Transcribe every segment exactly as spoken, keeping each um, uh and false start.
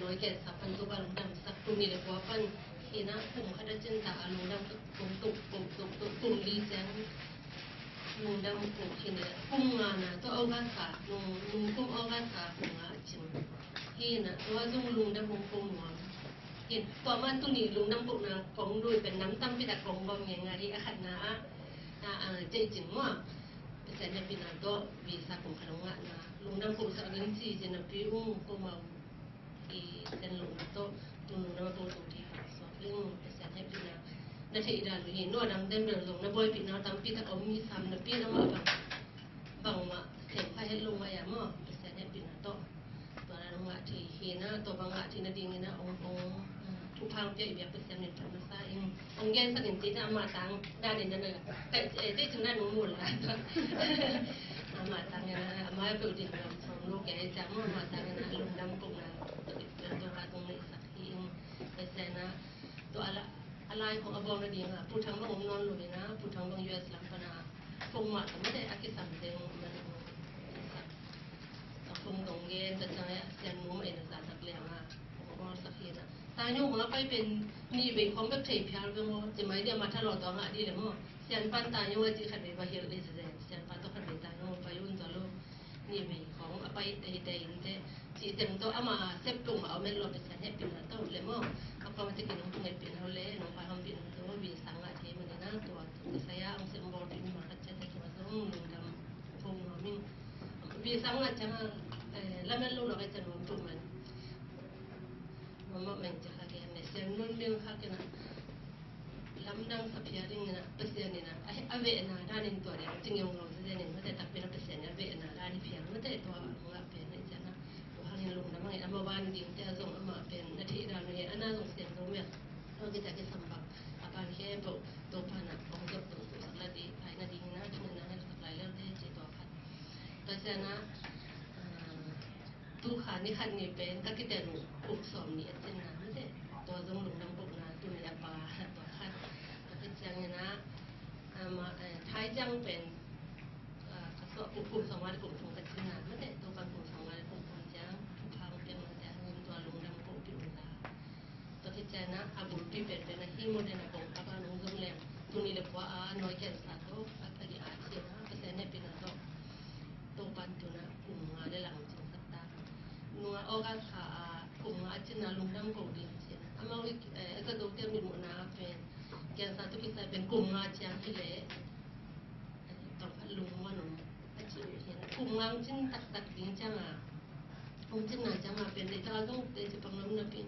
Ken sa pan tuk a lungdam sak, kum nih le kua pan hi na, kum khat a cin ta a lungdam tuk, kum tuk, kum tuk, kum tuk, kum li ciang lungdam kum hi na, kum nga na, tua August ka, nung, nung kum August ka, kum nga a cin hi na, tua zong lungdam kum kum nga hi. Tua man tu ni lungdam kum na kong lui pen nam tampi tak kong bawm nge nga hi a khat na a, a, a, cei cing mua. Pasian hehpihna tawh visa kum khat a ngah na, lungdam kum sak ding ci cin a pi ung kum a i ten lo na tawh, tun lo na tawh tawh ti ha suak ling, Pasian hehpihna na theih dan uh hi. No dang den bel zong na buaipihna tampi tak om hi sam na pi na mah bang, bangmah sem kha het lo mah ia maw, Pasian hehpihna tawh. Tua na ngah thei hi na, tua bang ngah thei na ding hi na, ong, ong, thupha piak i biak Pasian min phat masa ing. Ong gen sak in ci ta ama tang dan in na na. Kai, eh, te cin na nung mul la. Ama tang na, ama peuh din ngam song lo ke, ca mo ama tang na lungdam kong na. Tua ka tong nei sak hi ing. Kai sa na, tua ala, alai kong a bawm na ding a, Pu Thang bang om nawn lo hi na, Pu Thang bang U S lam pan a. Kong ma ta mate a kisam ding man. A kong dong gen ta cang a sian mum ei na sa sak liang a. Kong sak hi na. Tainung ma pai pen ni vei khong bek thei phial ve maw, ci mai dia ma tha lo tawh ngah di le maw. Sian pan tainung a ci khat vei va hilh di se, sian pan tawh khat vei tainung a pai un tawh lo. Ni vei khong a pai tei tei in te, ci teng tawh ama sep tung a om en lo, Pasian hehpihna tawh le maw. A kua ma te kin hong tung hehpihna le, nong pai hong pihna tawh, vei sang ngah thei mani na tua, tua saya ang sem bawlpih ma khat cia te tua zong lungdam khong nuam ing. Vei sang ngah ciang a, eh, lamen lo lo ka ciang nuam tung man. Mama meng ci kha gen le, siam nun meng kha kena. Lamdang sa phial ding ina, Pasian ina, a, a vehna dan in tua ding, ting yong lo sa den in, mate takpi na Pasian a vehna dan in phial, mate tua ngah pen na cian na. Tua hangin lungdam hangin, ama van ding te a zong ama pen, na thei dan in, ana zong siam zong mia. Tua kita kisam bak, a pan khe po, tua pan a, ong zok tua sak la di, ai na ding na, thung na hel sak lai lel te, ci tua khat. Tua cian na, ah, Tu kha ni khat ni pen ka kiten uh kum sawm ni a cin na mate. Tua zong lungdam kum na tu ni a pa tua khat. Tua khit ciang ina, ama, eh, thai ciang pen, ah, ka suah kum, kum sawm nga le kum thum ka cin na mate. Tua pan kum sawm nga le kum thum ciang, tu kha kum piang na ciang, tua lungdam kum pi un la. Tua khit ciang a, a bulpi penpen a hi modern a kong a ban hong zom leng. Tuni le kua a nuai cancer tawh a thagi a thina, Pasian hehpihna tawh Topa'n tuna kum nga le lang cingsak ta. Nunga August kha a kum nga a cina lungdam ko ding cin. Amau i, eh, a zadote mitmuhna a pen cancer tawh kisai pen kum nga ciang hi leh tawmkhat lungmuan om a ci uh hi. Kum nga hong cin taktak ding ciangin, hong cinna ciangin pen deihtak a zong teci pang lam napi,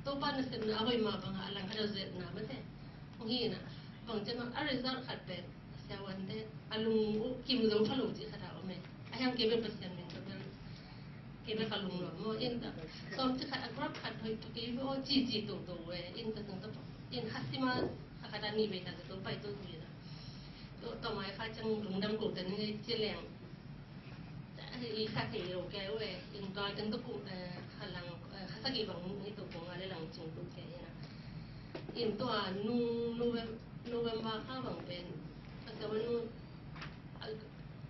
Topa nasepna a hoih mah bangin a langkhat a zuetna mate hong hi na. Bang ciangin a result khat pen siavuante a lung uh kim zo pha lo cih khat a om e. A hiang kei bel Pasian min tawh bel kei bel ka lungnuam maw, in ta sawm ci khat a graph khat hoih kei bel aw cici toto e. In ta sung ta in khat sima a khat a nih vei ta to pai to tu in a. Tua, tua mai kha ciang lungdam ko ta ni ci leng. I kha thei lo kei uh e, in tua teng tua kum, eh, kha lang, eh, kha sagih bang ni tua kum nga le lang cing tua kei in a. In tua nung Novem-, November kha bang pen, kha sa wan nung, ah,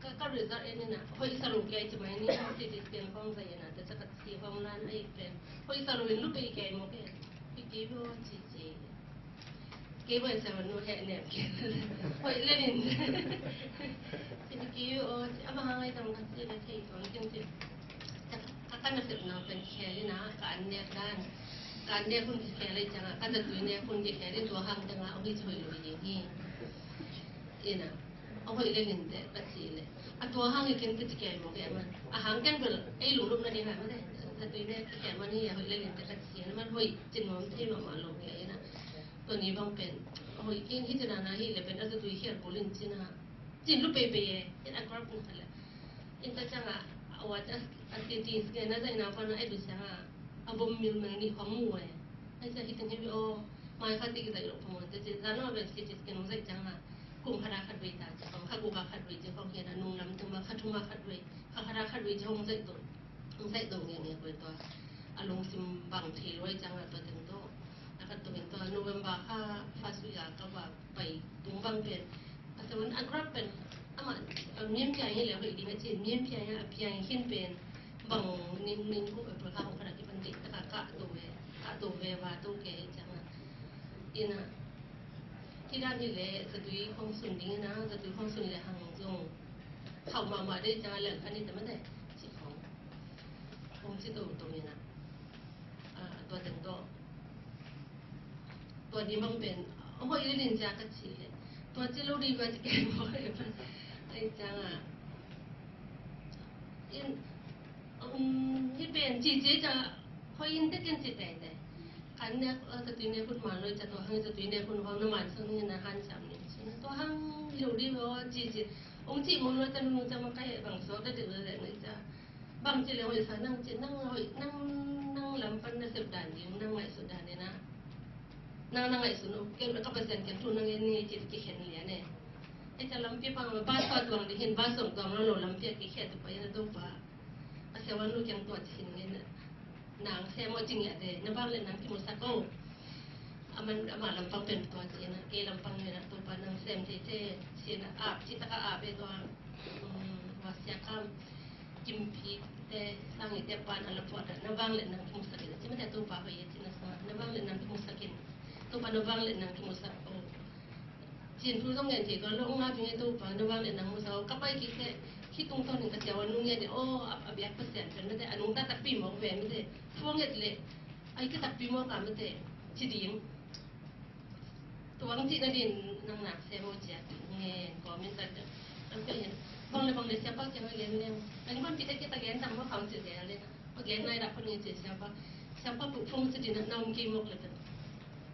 ka, ka result en in a, hoih sa lo kei ci mai ni, C T scan khong zai in a, ta sa ka si khong lan ai pen, hoih sa lo in lu pei kei mawk e, i kei bo ci ci. Kei bai sa nu heh nem kei. Hoih le nin. Ci kei o, a bang hang ai tam ka ci le thei tuan kin ci. Ka, ka nasepna pen khel in a, ka an nek dan. Ka an nek hun kikhel ai ciang a, ka zatui nek hun kikhel in tua hang ciang a, ong hi ci hoih lo hi ding hi. In a. A hoih le nin te ka ci le. A tua hang i ken ka ci kei mawk e man. A hang ken bel ei lunglupna ding a mate. Zatui nek kikhel man hi a hoih le nin te ka ci a man hoih cin nuam thei mahmah lo hi a in a. Tua ni bang pen a hoih kei hi cin a na hi le pen a zatui khial kul in cin a. Cin lu peipei e, in a graph kul khat le. In ta ciang a, a wat a, a C T scan a zai na pan a ei tu ciang a, a bom milmel ni khong mu e. Ai sa hi teng hi bi o, mai kha ti ki zai lo phamawh te cin, zan a bel C T scan zai ciang a. Kum khat a khat vei ta ci khong, kha guk a khat vei ci khong hian a nung lam tum a kha thum a khat vei, kha khat a khat vei ci khong zai tum. Hong saih dong ngiangngiat koi tua. A lungsim bang thei luai ciang a tua teng tua. A khat tua in tua November kha first week a ka va pai tung bang pen. A seven a graph pen. Ama, a mian piang hi le hoih ding a cin, mian piang hi a piang hin pen. Bang nin, nin ku April kha hong khat a kipan ding, ta ka ka tua va to ke ciang a, ina, hi dan hi le zatui khong sun ding ina, zatui khong sun le hang zong khauh mahmah dei ciang a lel a ni ta mate ci khong. Khong ci to to ina. A, tua teng to. Tua ni mang pen a hoih le lin ciang ka ci le. Tua ci lo ding va ci ke mo le. Ai ciang a. In, um, hi pen ci ci ciang a. Hoih in tekin ci tei tei. Kan nek, a, zatui nek hun man lo, ca tua hang zatui nek hun hong na man sang ni na han sam ni. Ci na tua hang lo di lo, ci ci. Ong ci mun lo ta nu ca ma kai bang so ta di lo le ni ca. Bang ci le hoih sa nang ci nang hoih nang, nang lam pan na sep dan di, nang mai su dan ni na. Nang, nang ngaihsun uh, ken ka Pasian ken thu nang en ni ci ki khen lian e. Hei ca lampi pang lo, bus pa tuang ding hin, bus song tuang lo lo lampi a ki khen tu pa ina tu pa. A siavuan nu kiang tua ci hin ngen. Nang sem aw ci ngiat e, na bang le nang kimusak o. Aman, ama lampang pen tua ci ina, kei lampang ina tu pa nang sem thei thei, ci ina ap, ci taka ap e tua. Um, wa sia kam. Kimpi te, Sangi te pan a la phuat a, na vang le nang kimusak in. Ci mate Topa hoih e ci na sa, na vang le nang kimusak in. Topa na vang le nang kimusak o. Cin thu zong ngen thei tua lo nga pi nge Topa na vang le nang musak o. Ka pai kik te, khi tung ton in ka siavuan nu ngen e o, a, a biak Pasian pen mate, a nungta takpi mawk ve mate. Phuang et le, ai ka takpi mawk a mate. Ci ding. Tuang cih na din nang nak sem uh ciat ngen kawm in tat deuh. An pe hin bang le bang le siapa kiang a gen leng. An ban pi te kita gen tam ma kham cih gen le. Pa gen nai rak pa ni cih siapa. Siapa pu phung cih din na um ki mok le tat.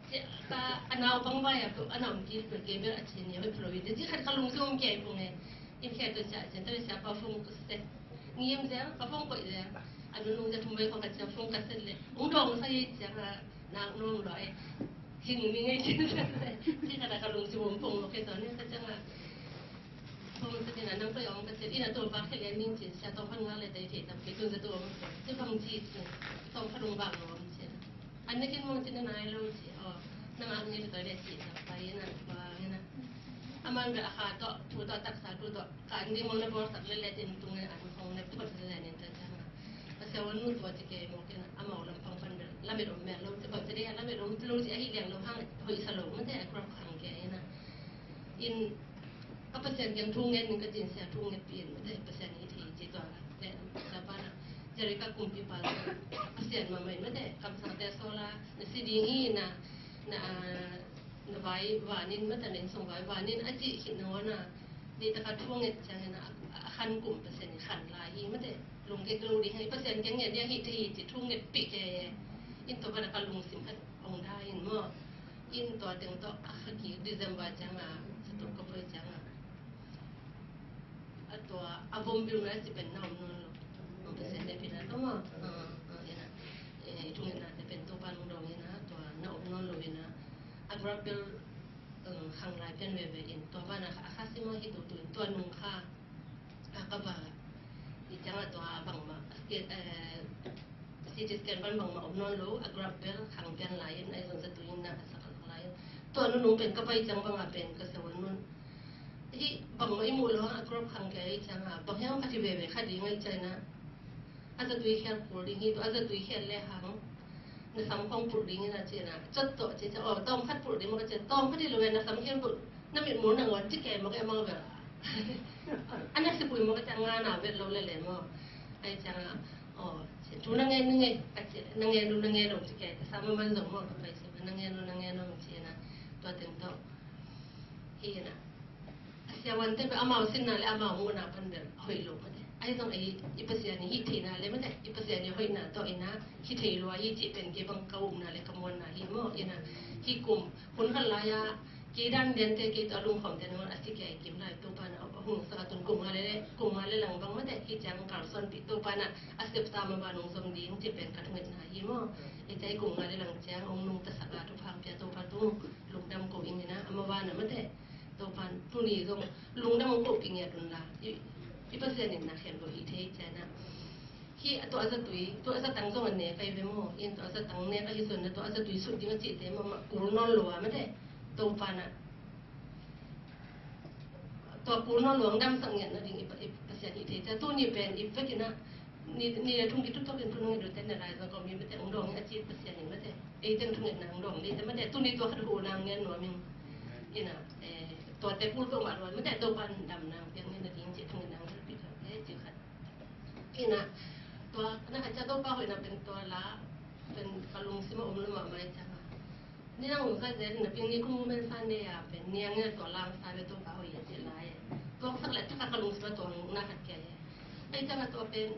Cih ka a nau bang bai a pu a na um ki pu ke bel a cih ni hoi plo wi te cih khat ka lung sung ke pu nge. In khe tu cia cih te siapa phung ku se. Ngim zel ka phung koi zel. A nu nung zel phung bai ko ka cia phung ka se le. Ung dong sa ye cia ka. Nak nuam lua e. Hing mi ngei cin sa. Ci ka na ka lungsim om pong lo ke to ni ka cang a. Pong sa ni na nang pa yong ka cin. Ina to pa ke le ning cin sa to pan nga le dai te tam ke tun sa to om. Ci bang ci cin. To pa lung bang lo om cin. An ne kin mong cin na nai lo ci. O. Nang ang ni to le ci sa pa ina pa ina. Aman ga ha to tu to tak sa tu to. Ka an ding mong na bor sak le le tin tung an hong na pot le le nin ta jang a. Ka sia wan nu tua ci ke mong ke na amau lam pang pan bel lamet om mel lo te bang te dei a lamet om lo ci a hi liang lo hang hoi sa lo mate a krok hang ke ina. In ka Pasian kiang thu ngen ning ka cin sia thu ngen pi in mate Pasian i thei ci tua le ta pa na Jerika kumpi pa Pasian ma mai mate kam sang te so la na si ding i na na na vai vanin mate na in song vai vanin a ci hi na wana. Ni taka thu nget ciangin a, a khan kum Pasian i khan lai hi mate. Lungke lo ding hi Pasian ke nget dia hi te hi ci thu nget pi ke. In to bana ka lungsim khat ong da in mo. In to teng to a kha ki December cianga sa to ka poi cianga. A to a vom bil na ci pen na om non lo. Ong Pasian ne pi na to mo. A, a, ina. E, thu nget na te pen to pa lung dong ina to na om non lo ina. A grab bil, um, hang lai pen veve in tua bana a kha sima hi tu tu in tua nung kha a ka ba i ciang a tua bangma a scan, eh, C T scan ban bangma om non lo a grab bel hang pian lai in ai zong za tu in na a sa kha lai in tua nu nung pen ka pai ciang banga pen ka sa wan nun hi bangma i mu lo a grab hang ke i ciang a bang hiang ka ti veve kha ding ai ciang na. A zatui khial pur ding hi tu, a zatui khial le hang. Na sam khong pur ding ina ci na. Cot to ci ca, oh, tawm khat pur ding maka ci, tawm khat hi lo na sam khial pur. Na mit mur na ngon ci ke maka ma bel. Ana si pui maka ci nga na vet lo le le mo. Ai ca nga, oh, ci tu na ngen nge, ka ci na ngen lu na ngen lo ci ke, ta sam man zong mo ka pai ci na ngen lo na ngen lo ci na. Tua teng to. Hi na. A siavuante bel amau sinna le amau muhna pan bel a hoih lo mate. Ahi zong ei i Pasian i hih theihna le mate i Pasian i hoihna tawh ina hih thei lua hi cih pen kei bang ka upna le ka muanna hi maw ina. Hih kum hun khat lai-a kei dan liante kei tawh a lungkhawmte nangawn a si kei a i kim lai Topa na a hong saka tun kum nga le kum nga le lang bang mate hih ciang kalsuanpih Topa na a sepsa mah bang hong zom ding cih pen ka thungetna hi maw. Ei ca i kum nga le lang ciang hong nungta saka thupha pia Topa tung lungdam ko ing ina a mah bang na mate. Topan tuni zong lungdam ong kohpih ngiat un la i Pasian in na khen lo hi thei ciana. Hi a tua zatui tua zatang zong a nek ahi ve maw in tua zatang nek ahi zonna tua zatui sut ding a cihte maw mah kul nawn lo a mate. Topan a tua kul nawn lo ang damsak ngiat na ding i Pasian hi thei cia tuni pen i vekin a ni a thung kitutok in thunung i dute na lai zong ka om hi mate ong dong a cih Pasian in mate. Eite thungetna hong dawng, eite mate tuni tua khat huh nang ngen nuam ing. Ina, eh, tuate kul peuhmah lua, mate Topa'n damna hong piak ngen nading ci thungetna hong piak, eh, ci khat. Ina, tua na khat ciang Topa hoihna pen tua la pen ka lungsim ah om lua mahmah ciang a. Ni nang hong sa zel na piang ni kung men san de a pen niang ina tua lang sa ve Topa hoih a ci lai. Tua sak le taka ka lungsim ah tua na khat kia e. Ai ciang a tua pen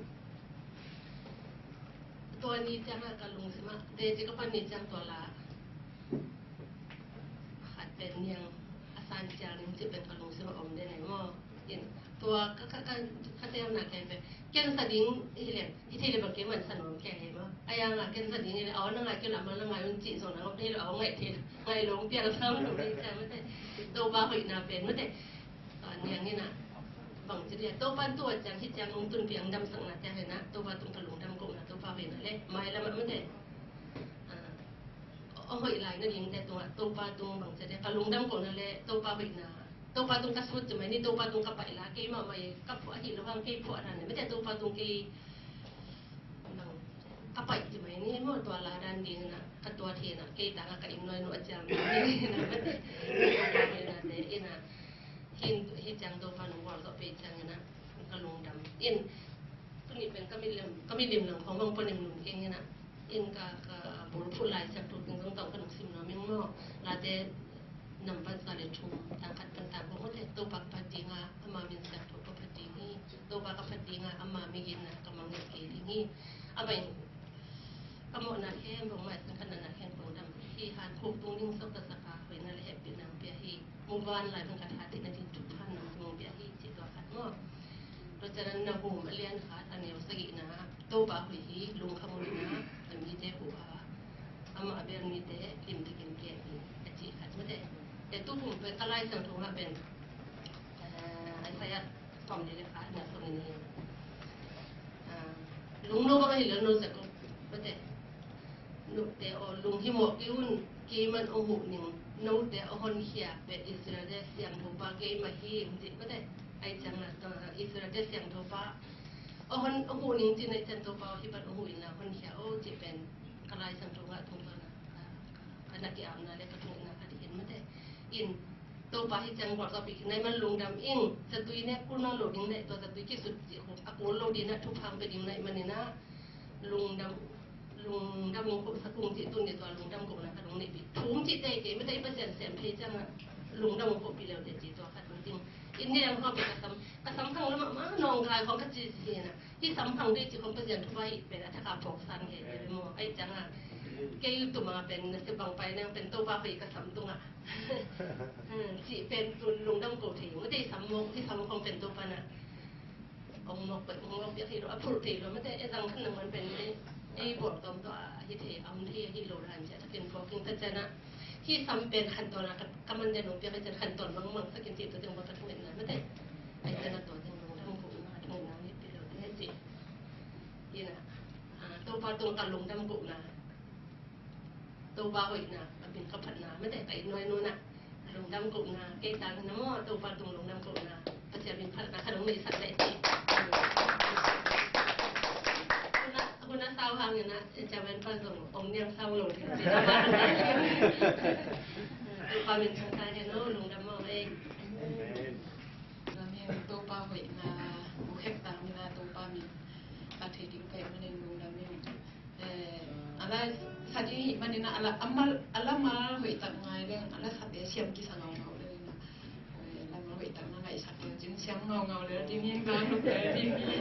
tua ni ciang a ka lungsim ah de ci ka pan ni ciang tua la khat pen niang a san ciang ning ci pen ka lungsim ah om de nei maw. In tua ka ka ka ka tel na ken pen ken sa ding hi leng hi thei le bang ke man sa nuam ke hi maw. A yang a ken sa ding hi le aw na ngai ke la ma na ngai un ci zong na ngop thei le aw ngai thei ngai long piang sam lo ni ciang mate. Topa hoihna pen mate. Ah, niang ina bang ci dia Topa tua ciang hi ciang lungtun piang damsakna ciang hi na Topa tung ka lungdam kohna Topa hoihna le mai lam ah mate. Ah, a hoih lai nading te tungah Topa tung bang ci dia ka lungdam kohna le Topa hoihna Topa tung ka sut ci mai ni Topa tung ka paih la kei mahmah i ka phuah ahi lo hang kei phuah dan le mate Topa tung kei bang ka paih ci mai ni maw tua la dan ding na ka tua thei na kei tang a ka inn nuai nu a ciam ni na mate Topa hoihna te ina hin hi ciang Topa nong gual zawh pei ciang ina ka lungdam in tuni pen ka milim ka milim lang khong bang panim lum keng ina in ka ka bul phut lai siak thu keng zong tawh ka nong sim nuam ing maw late nampat za le thum tang khat pan tang kong te Topa ka phat ding a ama min siak thu ka phat ding hi Topa ka phat ding a ama mi gin na ka mang nge kei ding hi ama in Ka mawhna khempeuh maisan ka natna khempeuh dam hi. Han khuk tung ding sawk ka sak a, hoihna le hehpihna hong pia hi. Muvan lai pan ka tha theihna ding thupha nang hong pia hi, ci tua khat maw. Tua ciangin Nahum a lian khat a neu sagihna, Topa hoih hi, lungkham un na, na mite huh a, amah a bel mite limtakin kem hi, a ci khat mate. E tu kum pen ka Lai Siangtho ah pen, eh, Isaiah sawmli le khat na sawm in hi. Ah, lungno bang ahi lo no Jacob mate. Note aw lunghimawh kei un, keiman aw huh ning. Note aw honkhia pen Israel te Siangthopa keimah hi, ci mate. Ai ciang ah, ah, Israel te Siangthopa aw hon aw huh ning ci na i cian Topa aw hi pan aw huh in la honkhia aw ci pen ka Lai Siangtho ngah thum pan ah, ah, ka na ki-apna le ka thungetna khat hi mate. In Topa hi ciang gualzawhpih khin nai man lungdam ing. Zatui nek kul nawn lo ding le tua zatui kisut cih khong a kul lo ding a thuphang pia ding nai manin ah lungdam lungdam ung khop sa kung cih tun ni tua lungdam kohna ka lung neihpih thum cih te kei mate i Pasian sem thei ciang ah lungdam ung khoppih leute cih tua khat ung ding. In ni lam khawng pia ka sam ka sam khang lam ah ma nawngkai khawng ka ci hi na. Hih samphang dih cih khong Pasian thupha hih pen a thak a phawk san ngei te maw. Ahi ciangin kei tum a pen na si bang pai nang pen Topa pai ka sam tung a. Hmm, cih pen tun lungdam ko thei. Mate i sam mawk, i sam khong pen Topa na. Ong mawk pen, ong mawk piak hi lo, a phulh thei lo. Mate e zang khan nang man pen ei, ei bawltawm tawh a hi thei, a om thei, a hi lo dan ciah takin phawk ing ta ciangin. Hih sam pen khantawn a ka, ka man den ong piak hi cian khantawn mangmang takin cih tua teng bang ka thungetna mate. Ahi ciangin tua teng lungdam ko na, thungetna ngeih pi lo te cih. Ina, ah, Topa tung ka lungdam kohna. Topa hoihna, a min ka phatna, mate ka inn nuai nuna. Lungdam kohna, kei tang na maw, Topa tung lungdam kohna. Pasian min phatna, ka lung neihsak leh ci. Huna, huna sau hang ina, jawen pa zong, ong niang sau lo. Topa min phatna, no, lungdam maw, eh. Amen. Lungdam ing Topa hoihna, bu hek tang ina Topa min phat thei ding ka hih manin lungdam ing. Eh, a la sa ding hih manin a la, a mal, a la mal hoih tak ngai leng, a la sate siam kisa ngaungau leng ina. Eh, a la mal hoih tak na ngaihsak leng cin siam ngaungau leng ding hi, ngang luk leng ding hi.